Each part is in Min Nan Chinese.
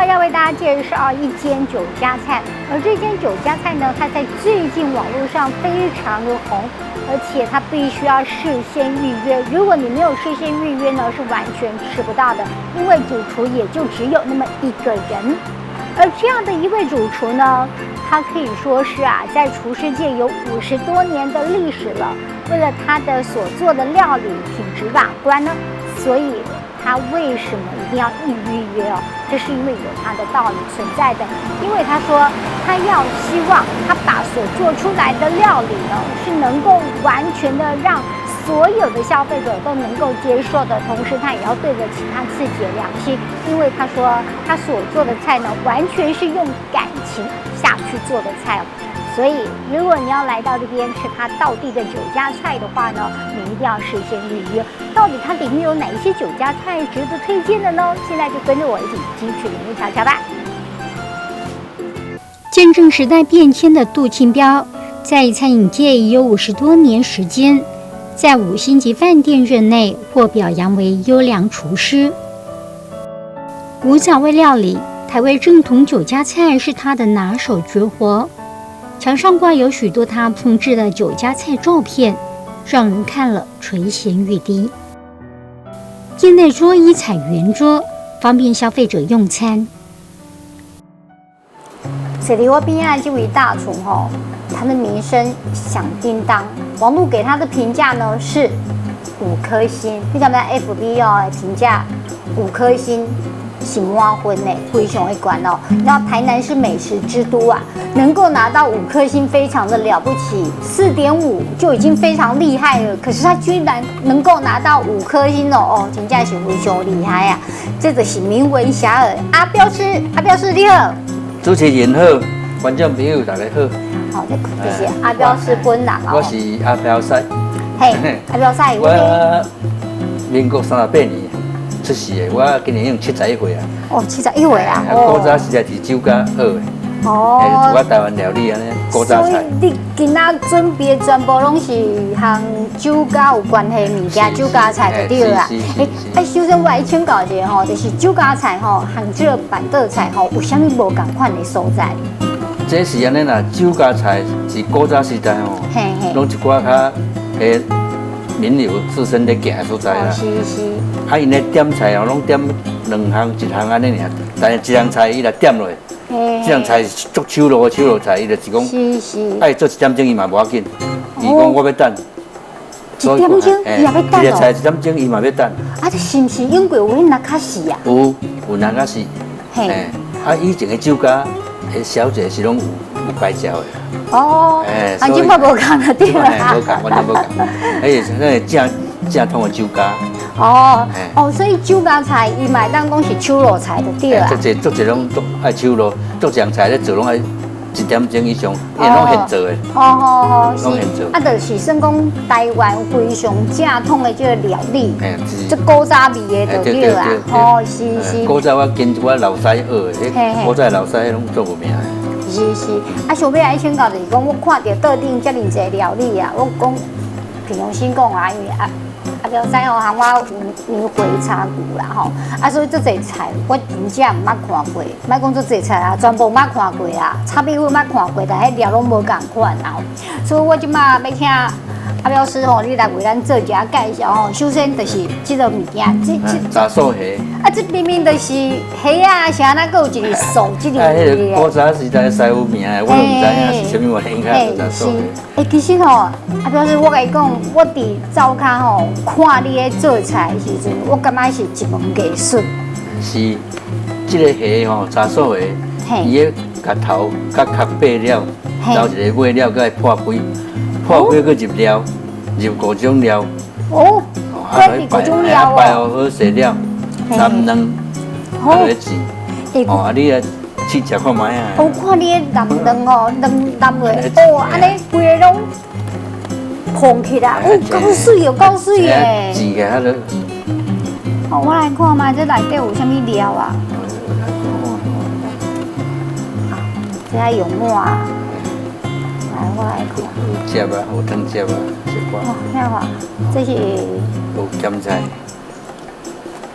呢，要為大家介紹一間酒家菜，而這間酒家菜呢，它在最近網絡上非常的紅，而且它必須要事先預約。如果你沒有事先預約呢，是完全吃不到的，因為主廚也就只有那麼一個人。而這樣的一位主廚呢，他可以說是啊，在廚師界有50多年的歷史了。為了他的所做的料理品質把關呢，所以他為什麼一定要預約哦？這是因為有他的道理存在的。因為他說他要希望他把所做出來的料理呢，是能夠完全的讓所有的消費者都能夠接受的，同時他也要對得起他自己的良心，因為他說他所做的菜呢，完全是用感情下去做的菜哦。所以，如果你要來到這邊吃他道地的酒家菜的話呢，你一定要事先預約。到底它裡面有哪一些酒家菜值得推薦的呢？現在就跟着我一起進去裡面瞧瞧吧。見證時代變遷的杜清標，在餐飲界已有50多年時間，在五星級飯店任內獲表揚為優良廚師。古早味料理、台味正統酒家菜是他的拿手絕活。牆上掛有許多他烹製的酒家菜照片，讓人看了垂涎欲滴。店內桌椅採圓桌，方便消費者用餐。坐佇我邊仔這位大廚吼，他的名聲響叮當，網路給他的評價呢是五顆星。你敢知 FB 哦評價五顆星是滿分的，非常的懸哦。然後台南是美食之都啊，能夠拿到五顆星非常的了不起，4.5就已經非常厲害了。可是他居然能夠拿到五顆星哦，哦，真正是非常厲害啊！這就是名聞遐邇。阿彪師，阿彪師你好。主持人好，觀眾朋友大家好。好，這就是阿彪師本人哦。我是阿彪師。嘿，阿彪師。我民國38年出世的，我今年已經71歲啊。哦，71歲啊！古早時代佇酒家學的。哦。我台灣料理按呢，古早菜。所以你今仔準備的全部攏是和酒家有關係物件，酒家菜就對啦。欸，哎，首先我來請教一下吼，就是酒家菜吼，和這個辦桌菜吼，有啥物無仝款的所在？這是按呢啦，酒家菜是古早時代吼，攏一寡較彼名流士紳咧行的所在啦。啊，𪜶咧點菜哦，攏點兩項一項按呢爾，但是一項菜伊來點落，這項菜是足手路的手路菜，伊就是講，愛做一點鐘伊嘛無要緊，伊講我欲等。一點鐘伊也欲等。一个菜一點鐘伊嘛欲等。啊，這是毋是英國有彼那較細啊？有，有那較細。啊，以前的酒家，彼小姐是攏有牌照的。哦。啊，這擺無仝了對啦。無仝，完全無仝。彼是那個正正統的酒家。哦哦，所以酒家菜伊嘛會當講是手路菜就對啦。足濟足濟攏都愛手路，足濟樣菜咧做攏愛一點鐘以上，伊攏現做的。哦哦哦，攏現做。啊，就是算講台灣非常正統的這個料理，這古早味的就對啦。哦，是是。古早我跟我老師學的，彼古早老師攏足有名的。是是，啊，想欲來請教就是講，我看著桌頂遮爾濟料理啊，我講憑良心講啊，因為啊。阿彪師吼，和我有年歲差距啦吼，啊，所以足濟菜我真正毋捌看過，莫講足濟菜啊，全部毋捌看過啊，炒米粉捌看過，但彼料攏無仝款啦。所以我這擺欲請阿彪師吼，你來為咱做一下介紹吼。首先就是這个物件，這這炸素蝦。啊，這明明就是蝦啊，是按怎閣有一個素這个？啊，彼个古早時代師傅名的，我都毋知影是啥物原因較做炸素蝦。欸，其實吼，阿彪師，我共你講，我佇灶跤吼看你咧做菜的時陣，我感覺是一門藝術。是，這个蝦吼，炸素蝦，伊个鰘頭佮殼掰了，留一個尾了，閣會破開，破開閣入料，入五種料。哦，閣入五種料哦。擺好好勢了，淋卵，啊落去煎。哦，啊你來試食看覓啊？我看你咧淋卵哦，卵淋落，哦，按呢規个攏膨起來，哦，夠媠哦，夠媠的。煎起來都。哦，我來看覓，這內底有啥物料啊？這愛用碗。來，我來看。有汁啊，有湯汁啊，一寡。哦，遐看，這是。有鹹菜。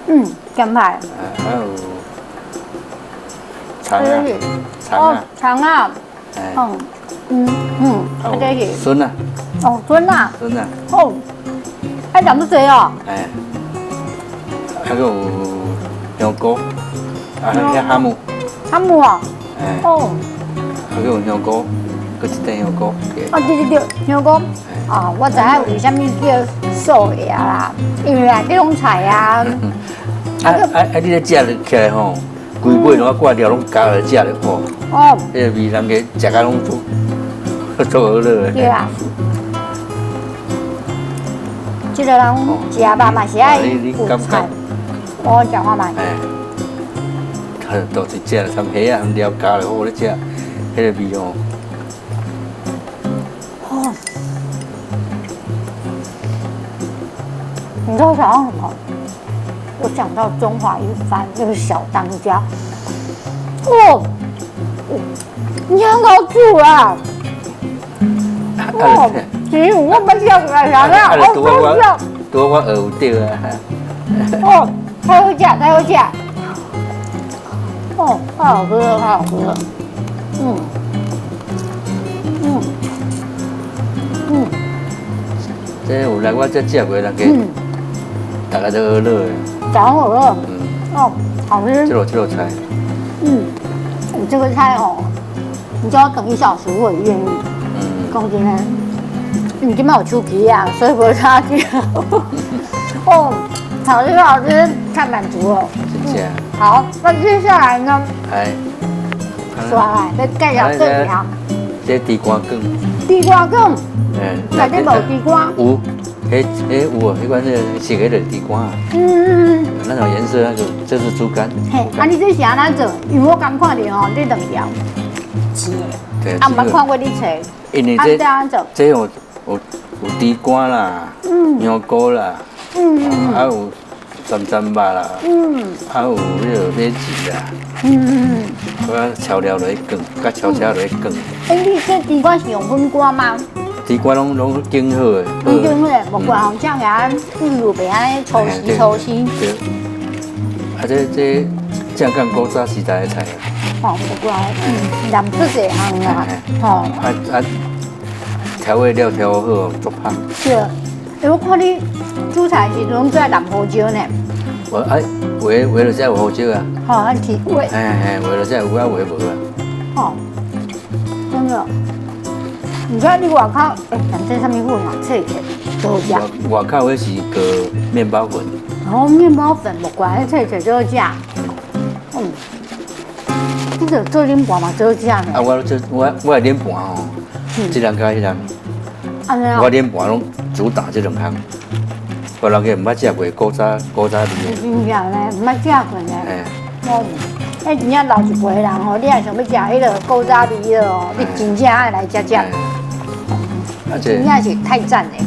嗯，鹹菜。啊，還有。腸啊，腸啊，腸啊，嗯嗯嗯，啊這是筍啊，哦，筍啊，筍啊，哦，愛兩麼濟哦，哎，還有香菇，啊，遐哈姆，哈姆啊，哦，還有香菇，閣一塊香菇。哦，對對對，香菇，啊，我知影為啥物叫素的啦，因為啊，這種菜啊，啊啊啊！你咧食起來吼，規尾攏掛掉，攏咬來食咧吼。哦，彼個味人家食甲攏足足好樂的。對啊。這個人食吧嘛是愛有菜，我食看覓。哎，都是食參蝦啊，參料加落好咧食，彼個味哦。哦，你知道我想到什麼？我想到中華一番那個小當家。哦，你很好煮啊！哦，其實我沒食過啥啊，我好食。拄我學有對啊。哦，太好食，太好食。哦，太好吃了，太好吃了。嗯嗯嗯。這有來我這食過人家，大家都學樂的。講好樂。嗯。哦，好吃。這道菜。嗯，你這個菜哦，你叫我等一小時，我也願意。嗯。講真的，你這擺有手機啊，所以無差價。哦，好吃好吃，太滿足了。真正。好，那接下來呢？哎，刷來，再介紹這裡啊。這豬肝羹。豬肝羹。嗯。內底無豬肝。有，彼彼有啊，彼款那個食彼個豬肝。嗯嗯嗯。那種顏色，那個這是豬肝。嘿，啊，你這是按怎做？因為我剛看到吼，你兩條切的。對。啊，毋捌看過你切。因為這這有有豬肝啦，香菇啦，啊有三層肉啦，啊有彼個馬舌啦，我調料落去捲，佮炒炒落去捲。欸，你這豬肝是用粉乾嗎？豬肝攏攏煎好的。攏煎好的，無怪吼，這樣啊，油袂按呢粗絲粗絲。對。啊，這這正港古早時代的菜啊。哦，無怪，鹽出這項啊，吼。啊啊，調味料調好，足香。對。欸，我看你煮菜時陣總愛淋胡椒呢。我哎，有的有的才有胡椒啊。吼，啊提味。嘿嘿，有的才有啊，有的無啊。哦，真的。你看你外口，欸，這啥物粉啊？脆的，好食。外口彼是個麵包粉。哦，麵包粉，無怪，脆脆就好食。嗯，這個做冷盤嘛，做好食呢。啊，我做我我的冷盤吼，這人佮彼人，我冷盤攏主打這兩項。別人家毋捌食過古早古早味的。真正呢，毋捌食過呢。哦，欸，真正老一輩人吼，你若想欲食彼个古早味的哦，你真正愛來遮食。啊，真正是太讚嘞！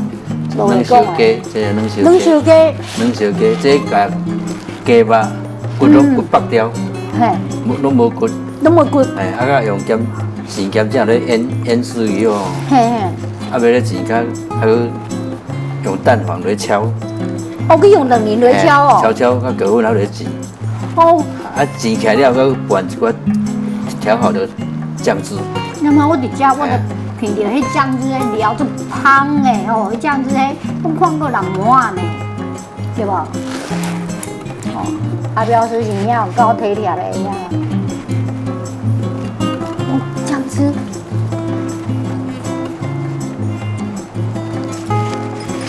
軟燒雞，這個軟燒雞。軟燒雞。軟燒雞，這共雞肉骨攏骨剝掉，嘿，攏無骨。攏無骨。哎，啊，佮用鹹鹹鹹醬來醃醃絲魚哦。嘿嘿。啊，欲咧煎較，還閣用蛋黃來敲。哦，佮用卵仁來敲哦。敲敲，佮葛粉然後來煎。哦。啊，煎起來了，閣拌一寡調好的醬汁。那麼我佇遮，我就聞著彼醬汁的料足香的吼，彼醬汁彼，我看過人滿呢，對無？哦，阿表師真正有夠體貼的，遐。哦，醬汁，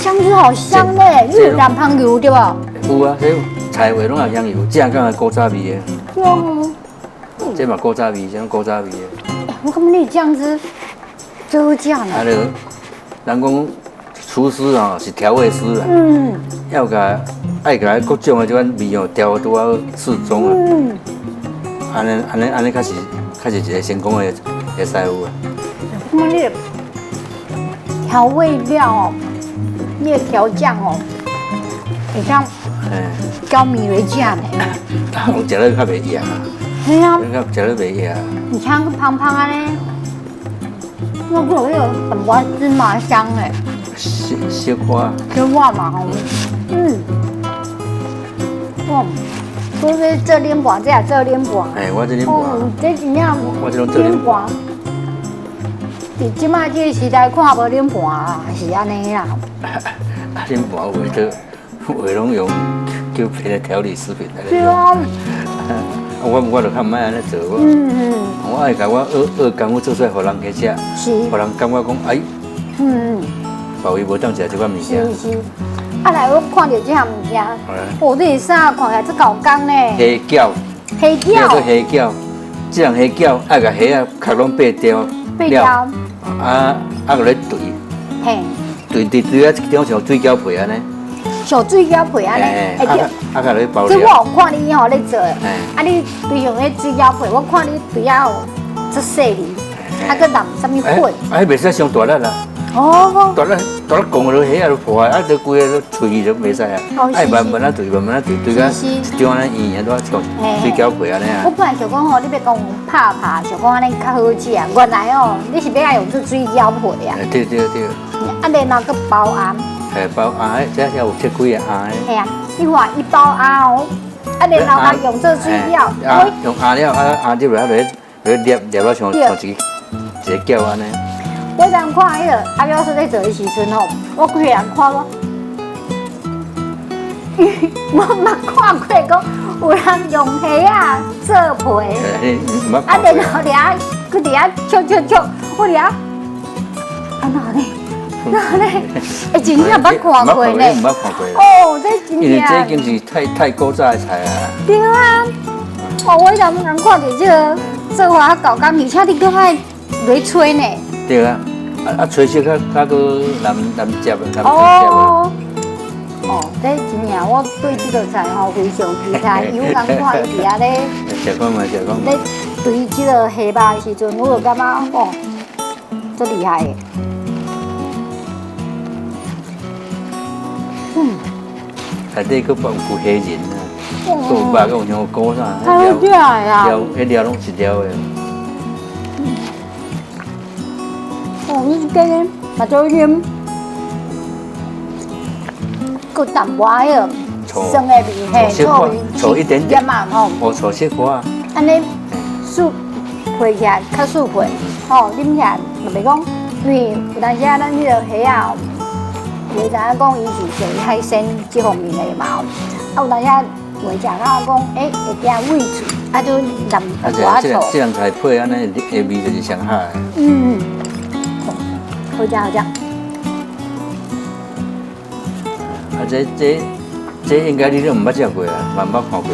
醬汁好香嘞，你有淋香油對無？有啊，這菜味攏有香油，正港的古早味的。哦。這嘛古早味，這種古早味的。我感覺你醬汁真好食呢。啊，人講廚師啊是調味師啊，要共愛共各種的這款味哦調拄好適中啊。按呢按呢按呢，較是較是一個成功的的師傅啊。我感覺你調味料哦，你的調醬哦，會當攪麵來食呢。攏食了較袂厭啊。對啊。較食了袂厭。你像個胖胖啊呢，我覺得有淡薄芝麻香哎。小小可。小可嘛吼，嗯，哇，都是做冷盤，這也做冷盤。哎，我這冷盤。這真正。我這攏做冷盤。佇這擺這個時代看無冷盤啊，是按呢啦。啊，冷盤有的都，有的攏用叫別的調理食品來。對啊。我就較毋愛按呢做，我我愛共我學學功夫做出來，予人去食，予人感覺講哎，別位無當食這款物件。是是。啊來，我看著這項物件，哦，這是啥？看起來這猴工呢？蝦餃。蝦餃。叫做蝦餃，這項蝦餃愛共蝦仔殼攏掰掉。掰掉。啊啊，閣咧捶。嘿。捶捶捶啊，一張像水餃皮按呢。像水餃皮按呢，欸對，啊，佮咧包。這我有看你吼咧做，啊你捶像彼水餃皮，我看你捶啊有足細膩，啊閣淋啥物粉？啊，彼袂使傷大力啦。哦。大力大力摃落蝦仔就破壞，啊，就規个喙就袂使啊。愛慢慢仔捶，慢慢仔捶，捶到一張按呢圓的，拄像水餃皮按呢啊。我本來想講吼，你欲講拍拍，想講按呢較好食，原來哦，你是欲愛用做水餃皮啊。對對對。啊，然後閣包餡。嘿，包餡，這有切開的餡。嘿啊，你看伊包餡哦，啊，然後佮用做水餃，用餡了，啊餡入來，落落捏捏到像像一一个饺按呢。我昨昏看彼个阿表叔咧做的时阵吼，我规个人看我，我毋捌看過講有人用蝦仔做皮，啊，然後佇遐閣佇遐笑笑笑，我佇遐，啊哪呢？哪呢？欸，真正毋捌看過呢。毋捌看過。哦，這真正。因為這已經是太古早的菜啊。對啊，哦，我昨昏看著這个做法較猴工，而且你閣愛落炊呢。對啊。啊啊，炊熟較較閣難難食，難食。哦，哦，這真正我對這道菜吼非常期待，因為我剛看伊佇遐咧，食看覓，食看覓。咧捶這个蝦肉的時陣，我就感覺哦，足厲害的。嗯。內底閣放有蝦仁啊，閣有肉，閣有香菇啥，太好食啊！料，彼料攏一料的。哦，你這个嘛做啉，閣淡薄仔彼个酸的味，嘿，醋味，醋一點點嘛吼。哦，醋小可啊。按呢，酥配起來較酥配，吼，啉起來嘛袂講，因為有當時啊，咱彼个蝦仔，有知影講伊是屬於海鮮這方面的嘛，啊，有當時袂食到講，欸，會驚胃喙，啊，就淋淡薄仔醋。這樣菜配按呢的味就是上好的。嗯。好食好食。啊，這應該你都毋捌食過啊，嘛毋捌看過。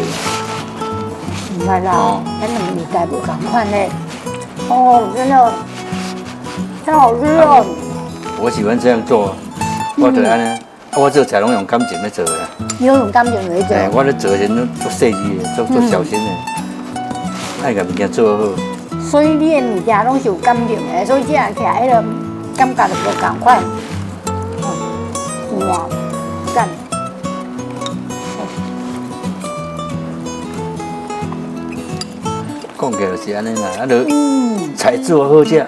毋捌啦，咱兩個年代無仝款咧。哦，真的，太好吃了。我喜歡這樣做，我就按呢，啊，我做菜攏用感情咧做的。你用感情來做？我咧做時陣足細緻的，足小心的，愛共物件做好。所以你的物件攏是有感情的，所以食起來彼個感覺就無仝款。哇，讚！講起來就是按呢啦，啊，就菜做好食，予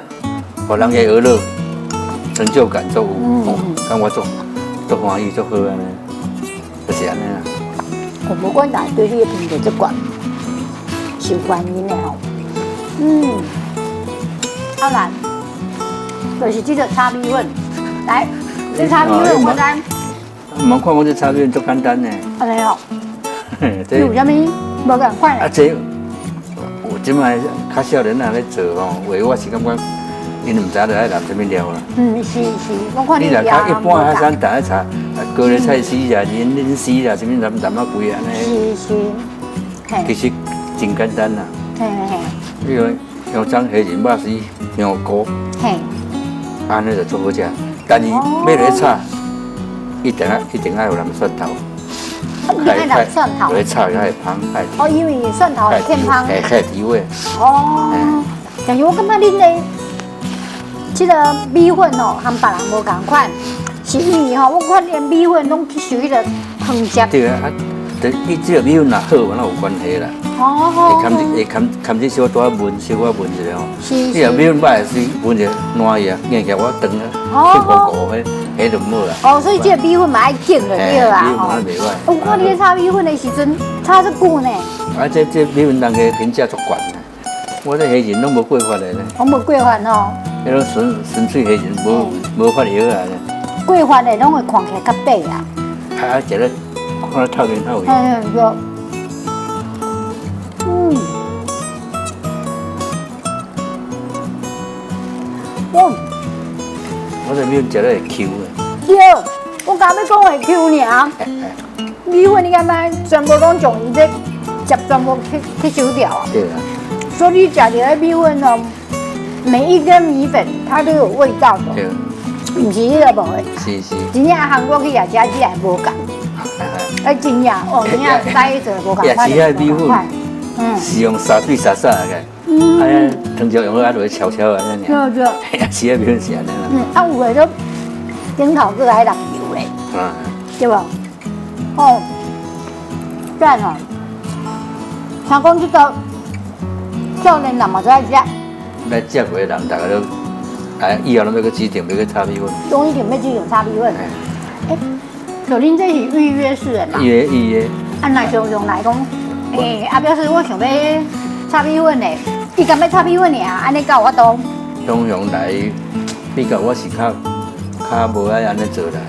人家學樂，成就感足有，感覺足足歡喜，足好按呢，就是按呢啦。我無管哪對你的品質這懸，受歡迎的吼。嗯，阿蘭，就是這個炒米粉，來，這炒米粉我知。毋看我這炒米粉足簡單呢。按呢哦。這有啥物無仝款？啊，這有這擺較少年仔咧做吼，話我是感覺，𪜶毋知影著愛淋啥物料啦。嗯，是是，我看你。你若較一般較簡單炒，高麗菜絲啦、蓮蓉絲啦，啥物淋淋啊規按呢。是是，嘿。其實真簡單啦。嘿嘿嘿。你用香腸、蝦仁、肉絲、香菇，嘿，按呢就足好食。但是欲來炒，一定愛一定愛有淋蒜頭。一定愛淋蒜頭。來炒才會芳。哦，因為蒜頭會添芳。會較提味。哦，但是我感覺恁的這个米粉哦，和別人無仝款，是因為吼，我看恁米粉攏去受彼个湯汁。對啊，啊，伊這个米粉若好，那有關係啦。哦。會含會含含這小可燜，小可燜一下吼。是。你若米粉歹，是燜一下爛去啊，硬起來我斷啊。七五五，彼彼就毋好啦。哦，所以這個米粉嘛愛揀就對啦。米粉袂歹。我看你炒米粉的時陣炒這久呢。啊，這米粉人家評價足懸的，我這蝦仁攏無過發的呢。攏無過發吼。彼種純粹蝦仁，無發藥啊。過發的攏會看起來較白啊。啊，食咧看咧透明透明。嗯，對。嗯。哇！我這米粉食咧會 Q 的。對，我剛欲講會 Q 爾。米粉你敢知？全部攏從伊這汁全部去吸收掉啊。對啊。所以你食著彼米粉哦，每一根米粉它都有味道的。對。毋是彼個無的。是是。真正韓國去也食起來無仝。哎，真正哦，真正在做無仝。也是彼米粉，是用沙水沙沙的。嗯。啊，藤椒用好啊，落去敲敲啊，按呢。對對。也是彼米粉是按呢啦。嗯，啊有的都頂頭閣愛落油咧。嗯。對無？哦，讚哦！聽講這個少年人嘛做愛食。來食過的人，大家都哎，以後攏欲閣指定欲閣炒米粉。攏一定欲指定炒米粉。欸，小恁這是預約式的嘛？預約預約。啊，若常常來講，欸，啊表示我想欲炒米粉的，伊敢欲炒米粉爾，按呢敢有法度？通常來比較，我是較無愛按呢做啦，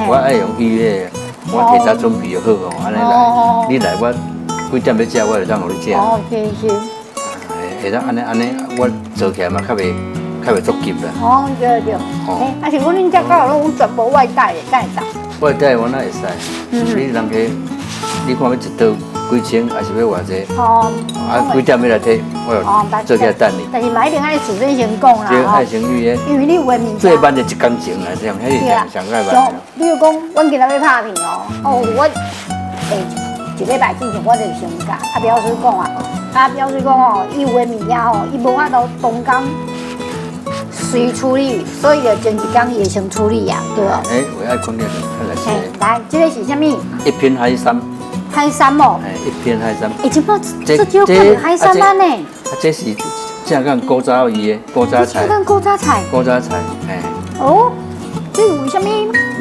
我愛用預約，我提早準備就好哦，按呢來，你來我幾點欲食，我就當予你食。哦，是是。會當按呢按呢，我做起來嘛較袂足急啦。哦，對對。欸，啊是講恁遮敢有攏全部外帶的，敢會當？外帶我哪會使？你人家，你看欲一桌幾千，還是欲偌濟？哦。啊，幾點欲來提？我就做起來等你。但是嘛一定愛事先先講啦。對，愛先預約。因為你有的物件。最慢就一工前啦，這樣，彼是上上蓋慢。比如講，阮今仔欲拍片哦，哦，我欸一禮拜之前我就先共啊表示講啊，啊表示講哦，伊有的物件吼，伊無法度當工隨處理，所以就前一工伊會先處理啊，對無？欸，有愛看見看來是。來，這個是啥物？一片海參。海參哦。欸，一片海參。欸，這擺這少看著海參啊呢。啊，這是正港古早伊的古早菜。正港古早菜。古早菜，嘿。哦，這是為啥物？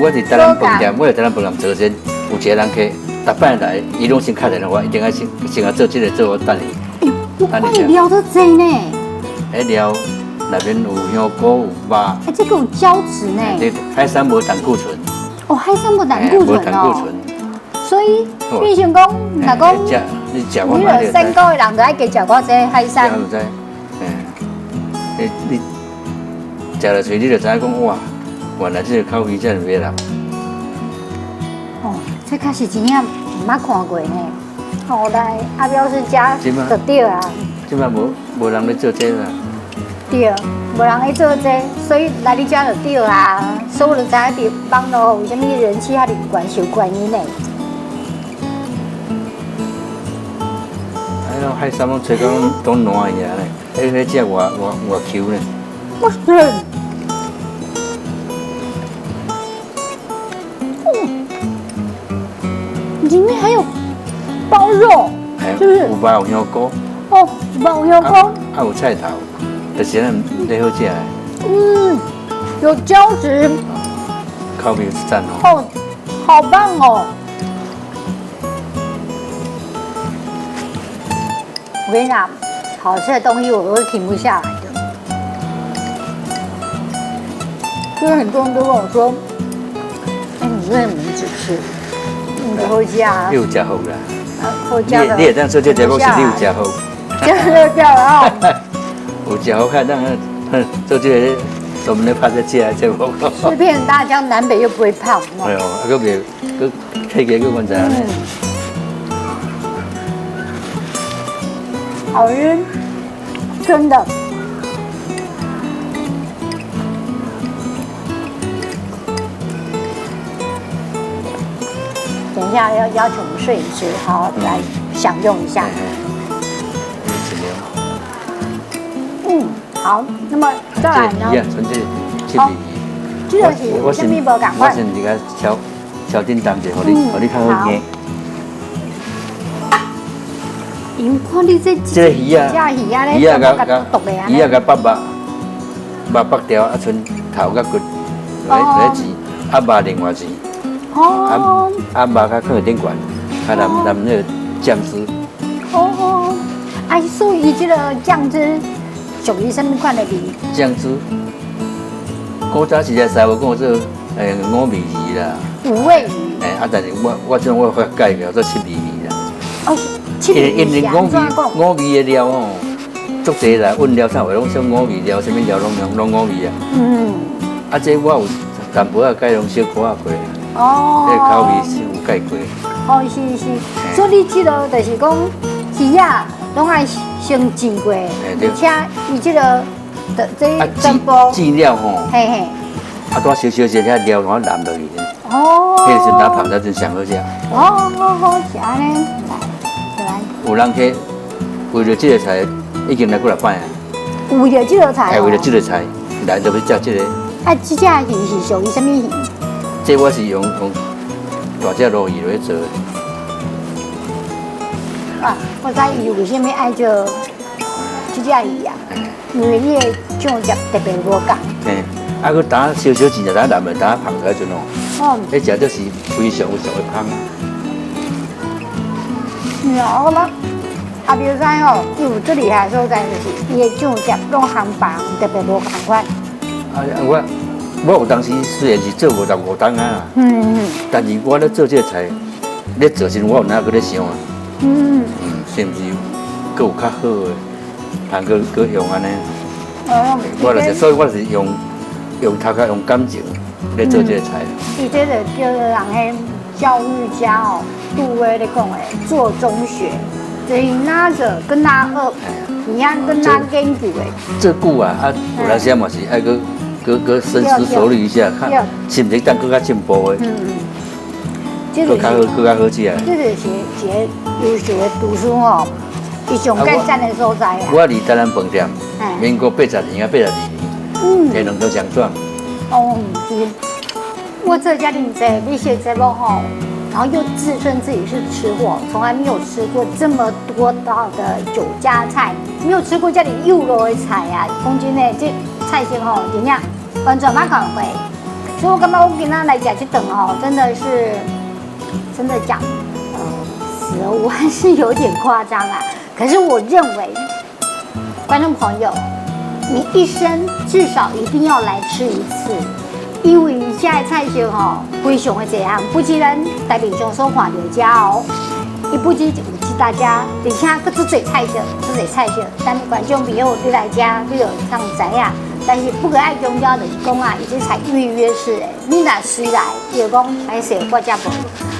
我佇台南飯店，我佇台南飯店做先，有一個人客，逐擺來，伊攏先敲電話，一定愛先來做這個做我等伊。欸，我看伊料足濟呢。彼料內面有香菇有肉。欸，這個有膠質呢。這海參無膽固醇。哦，海參無膽固醇哦。無膽固醇。所以變成講，若講你食，你若三高的人，就愛加食寡這海參。知，欸，你食落喙，你就知影講哇，原來這個口味遮爾迷人。哦，這確實真正毋捌看過呢。哦，來，阿表示遮就對啊。這擺無人咧做這啦。對，無人咧做這，所以來你遮就對啊。所以我就知影佇網路為啥物人氣遐爾懸，受歡迎呢？哎呦，海參攏吹到攏爛去啊咧！彼食偌偌偌 Q 呢？哇塞！裡面還有包肉，是不是？有肉有香菇。哦，有肉有香菇。啊，有菜頭，就是咱咧好食的。嗯，有膠質。口味是讚哦。哦，好棒哦！我跟你講，好吃的東西我都是停不下來的。因為很多人都跟我說：“欸，你為什麼一直吃？你不會食啊？”你有食好啦。好食的。你會當做這節目是你有食好。食了哦。有食好，看當做這個專門咧拍這食的節目。吃遍大江南北又不會胖。哎呦，啊，閣袂，閣體格閣原在呢。好吃，真的。等一下要邀請我們攝影師好好來享用一下。嗯，好，那麼再來呢？好，這個是啥物無仝款？我先佇個敲敲叮當者，予你較好聽。因看你這這個魚仔，這魚仔咧，魚仔共魚仔共剝肉，肉剝掉，啊，賰頭佮骨，來來煎，啊肉另外煎。哦。啊肉較放頂懸，較淋淋那個醬汁。哦。啊，所以這個醬汁屬於啥物款的味？醬汁，古早時代師傅講做五味魚啦。五味魚。啊，但是我這種我發改叫做七味魚啦。哦，七味魚。因為五味的料吼，足濟啦，溫料啥話攏像五味料，啥物料攏五味啊。嗯。啊，這我有淡薄仔改用小可仔過。哦。這個口味是有改過。哦，是是，所以你這個就是講魚仔攏愛先煎過，而且伊這個的這全部煎了吼，嘿嘿，啊，拄小小只，遐料攏淋落去。哦。彼個時陣打芳才真上好食。哦，好好是按呢，來，來。有人去為著這個菜已經來幾若擺啊。為著這個菜。為著這個菜來就欲食這個。啊，這隻魚是屬於啥物魚？這我是用大隻鱸魚來做的。啊，我知伊為啥物愛做這隻魚啊？因為伊的醬汁特別無仝。嘿，啊，閣打小小煎，打淋落，打芳出來陣哦。哦。彼食就是非常非常的芳。嗯，我感覺阿彪仔吼，伊有最厲害的所在，就是伊的醬汁攏烘房特別無仝款。啊，我有當時雖然是做55冬啊，但是我咧做這個菜，咧做時陣我有哪閣咧想啊？是毋是閣有較好的，通閣閣用按呢？哦，我就是，所以我是用頭殼用感情咧做這個菜。伊這個叫做人彼教育家哦，杜威咧講的，做中學，就是哪做閣哪學，你要閣哪研究的。這久啊，啊，有當時嘛是愛閣閣深思熟慮一下，看是毋是當閣較進步的。閣較好，閣較好食。這就是一個優秀的廚師吼，伊上簡單的所在啊。我佇台南飯店，民國80年啊，82年，摕兩張獎狀。哦，是。我做遮爾濟美食節目吼，然後又自稱自己是吃貨，從來沒有吃過這麼多道的酒家菜，沒有吃過這麼幼路的菜啊！講真的，這菜色吼，真正完全無看過。所以我感覺我今仔來食這頓吼，真的是，真的講，死而無憾是有點誇張啊。可是我認為，觀眾朋友，你一生至少一定要來吃一次。因為這个菜色吼，非常的濟項，不止咱台面上所看到這哦，伊不止有這大家，而且閣足濟菜色，足濟菜色。咱觀眾朋友你來這，你就通知影。但是不過愛強調就是講啊，伊這採預約式的，你若隨來，伊就講歹勢我這無，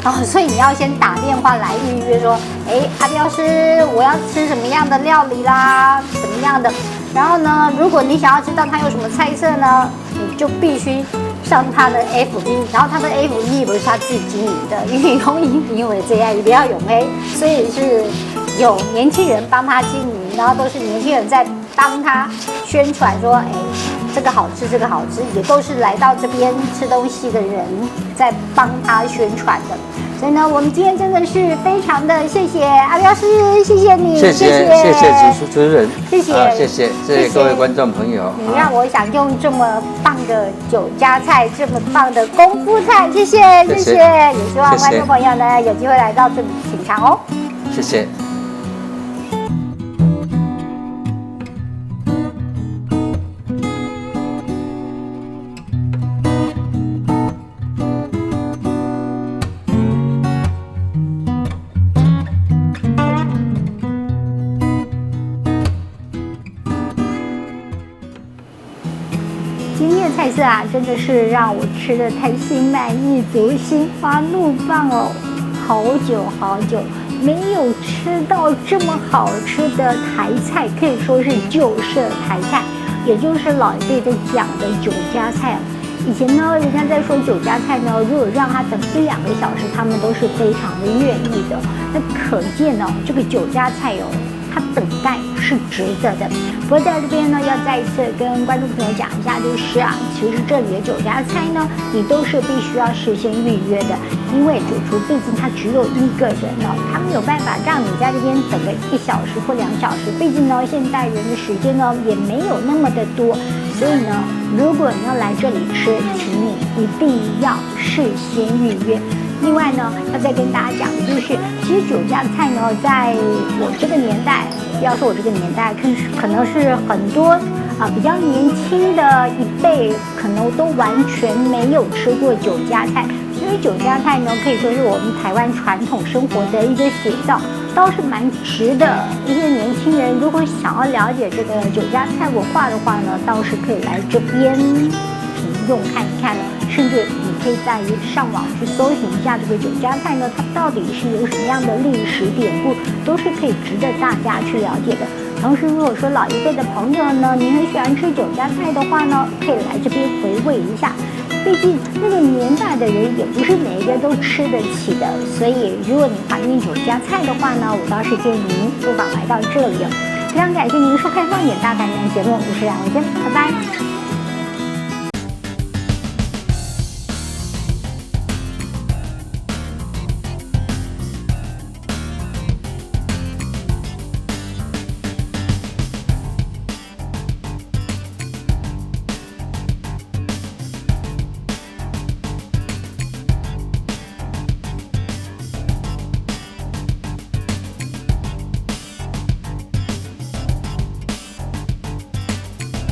哦，所以你要先打電話來預約，說，欸，阿彪師，我要吃什麼樣的料理啦，怎麼樣的？然後呢，如果你想要知道他有什麼菜色呢，你就必須上他的 FB，然後他的 FB 不是他自己經營的，因為因為這樣一定要用 A，所以是有年輕人幫他經營，然後都是年輕人在幫他宣傳，說，哎，這個好吃，這個好吃，也都是來到這邊吃東西的人在幫他宣傳的。所以呢，我們今天真的是非常的謝謝阿彪師，謝謝你，謝謝謝謝主持人，謝謝謝謝謝謝各位觀眾朋友。你讓我享用這麼棒的酒家菜，這麼棒的功夫菜，謝謝謝謝，也希望觀眾朋友呢有機會來到這裡品嘗哦。謝謝。今天的菜色啊，真的是讓我吃得太心滿意足、心花怒放哦！好久好久沒有吃到這麼好吃的台菜，可以說是舊式台菜，也就是老一輩在講的酒家菜。以前呢，人家在說酒家菜呢，如果讓他等1-2個小時，他們都是非常的願意的。那可見哦，這個酒家菜哦，它等待是值得的。不過在這邊呢，要再一次跟觀眾朋友講一下，就是啊，其實這裡的酒家菜呢，你都是必須要事先預約的，因為主廚畢竟他只有一個人哦，他沒有辦法讓你在這邊等個1小時或2小時。畢竟呢，現代人的時間呢也沒有那麼的多，所以呢，如果你要來這裡吃，請你一定要事先預約。另外呢，要再跟大家講的就是，其實酒家菜呢，在我這個年代，不要說我這個年代，可能是很多啊比較年輕的一輩，可能都完全沒有吃過酒家菜。因為酒家菜呢，可以說是我們台灣傳統生活的一個寫照，倒是蠻值得一些年輕人如果想要了解這個酒家菜文化的話呢，倒是可以來這邊品用看一看，甚至你可以在上網去搜尋一下這個酒家菜呢，它到底是有什麼樣的歷史典故，都是可以值得大家去了解的。同時，如果說老一輩的朋友呢，你很喜歡吃酒家菜的話呢，可以來這邊回味一下。畢竟那個年代的人也不是每一個都吃得起的，所以如果你懷念酒家菜的話呢，我倒是建議您不妨來到這裡。非常感謝您收看《放眼大台南》節目，我是梁文娟，拜拜。